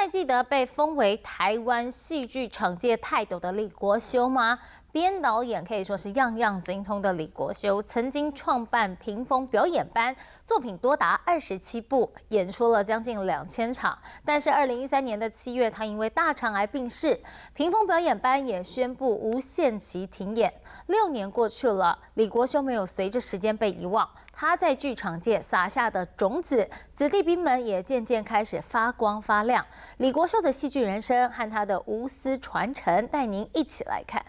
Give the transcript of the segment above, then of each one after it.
还记得被封为台湾戏剧场界泰斗的李国修吗？编导演可以说是样样精通的李国修，曾经创办屏风表演班，作品多达27部，演出了将近2000场。但是2013年的7月，他因为大肠癌病逝，屏风表演班也宣布无限期停演。6年过去了，李国修没有随着时间被遗忘，他在剧场界撒下的种子，子弟兵们也渐渐开始发光发亮。李国修的戏剧人生和他的无私传承，带您一起来看。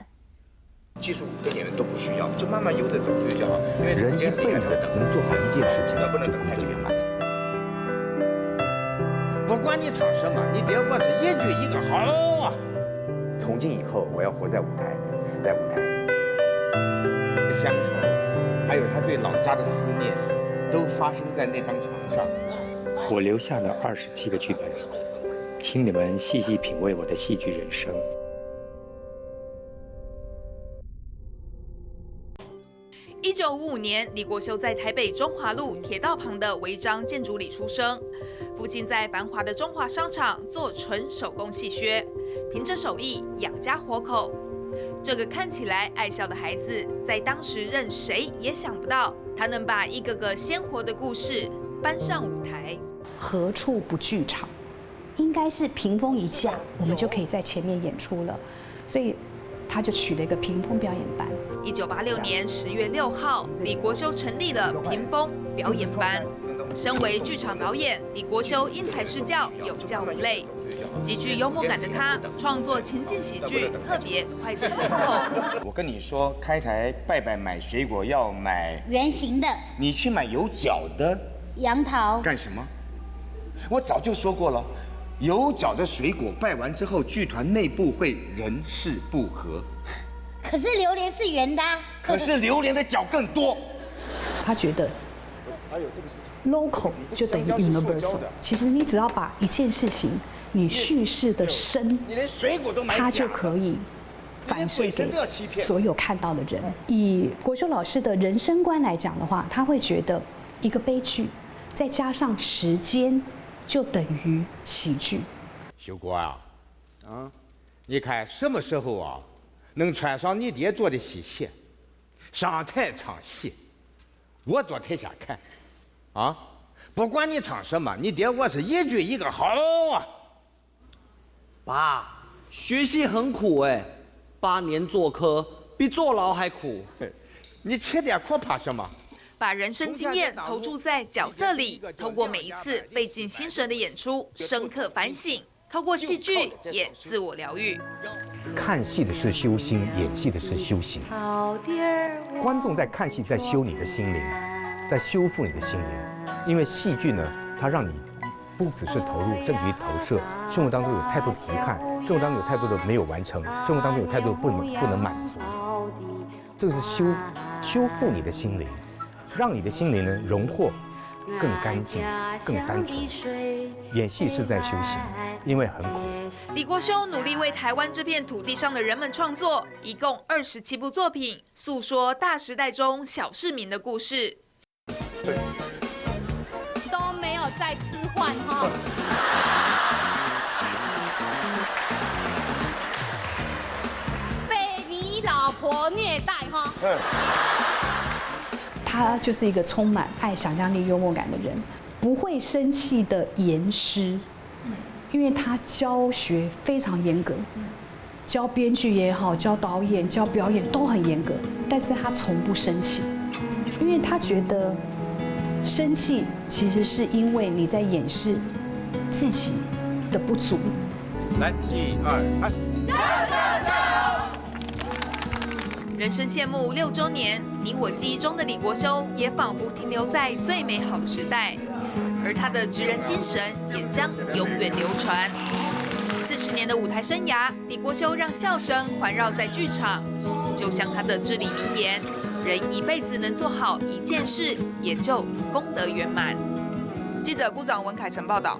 技术跟演员都不需要，就慢慢悠的走出去就好。因为人一辈子能做好一件事情，就功德圆满。不管你唱什么，你爹我是一句一个好啊。从今以后，我要活在舞台，死在舞台。乡愁，还有他对老家的思念，都发生在那张床上。我留下了27个剧本，请你们细细品味我的戏剧人生。1955年，李国修在台北中华路铁道旁的违章建筑里出生。父亲在繁华的中华商场做纯手工戏靴，凭着手艺养家活口。这个看起来爱笑的孩子，在当时任谁也想不到，他能把一个个鲜活的故事搬上舞台。何处不剧场？应该是屏风一架，我们就可以在前面演出了。所以，他就取了一个屏风表演班。1986年10月6号，李国修成立了屏风表演班。身为剧场导演，李国修因材施教，有教无类。极具幽默感的他，创作情境喜剧特别脍炙人口。我跟你说，开台拜拜买水果要买圆形的，你去买有角的杨桃干什么？我早就说过了，有角的水果拜完之后，剧团内部会人事不和。可是榴莲是圆的。可是榴莲的角更多。他觉得，local 就等于 universal。其实你只要把一件事情你叙事的深，你连水果都买它就可以反射给所有看到的人。以国修老师的人生观来讲的话，他会觉得一个悲剧，再加上时间，就等于喜剧。修哥啊，啊，你看什么时候啊，能穿上你爹做的戏鞋，上台唱戏，我坐台下看，啊，不管你唱什么，你爹我是一句一个好啊。爸，学戏很苦哎，8年坐科比坐牢还苦。你吃点苦怕什么？把人生经验投注在角色里，透过每一次费尽心神的演出，深刻反省；透过戏剧也自我疗愈。看戏的是修心，演戏的是修行。观众在看戏，在修你的心灵，在修复你的心灵。因为戏剧呢，它让你不只是投入，甚至于投射。生活当中有太多的遗憾，生活当中有太多的没有完成，生活当中有太多的不能满足。这个是修复你的心灵，让你的心灵呢荣获更干净、更单纯。演戏是在修行，因为很苦。李国修努力为台湾这片土地上的人们创作，一共27部作品，诉说大时代中小市民的故事。都没有在吃饭哈。被你老婆虐待哈。他就是一个充满爱、想象力、幽默感的人，不会生气的严师，因为他教学非常严格，教编剧也好，教导演、教表演都很严格，但是他从不生气，因为他觉得生气其实是因为你在掩饰自己的不足。来，一二三。人生谢幕6周年，你我记忆中的李国修也仿佛停留在最美好的时代，而他的职人精神也将永远流传。40年的舞台生涯，李国修让笑声环绕在剧场，就像他的至理名言：“人一辈子能做好一件事，也就功德圆满。”记者顾长文凯成报道。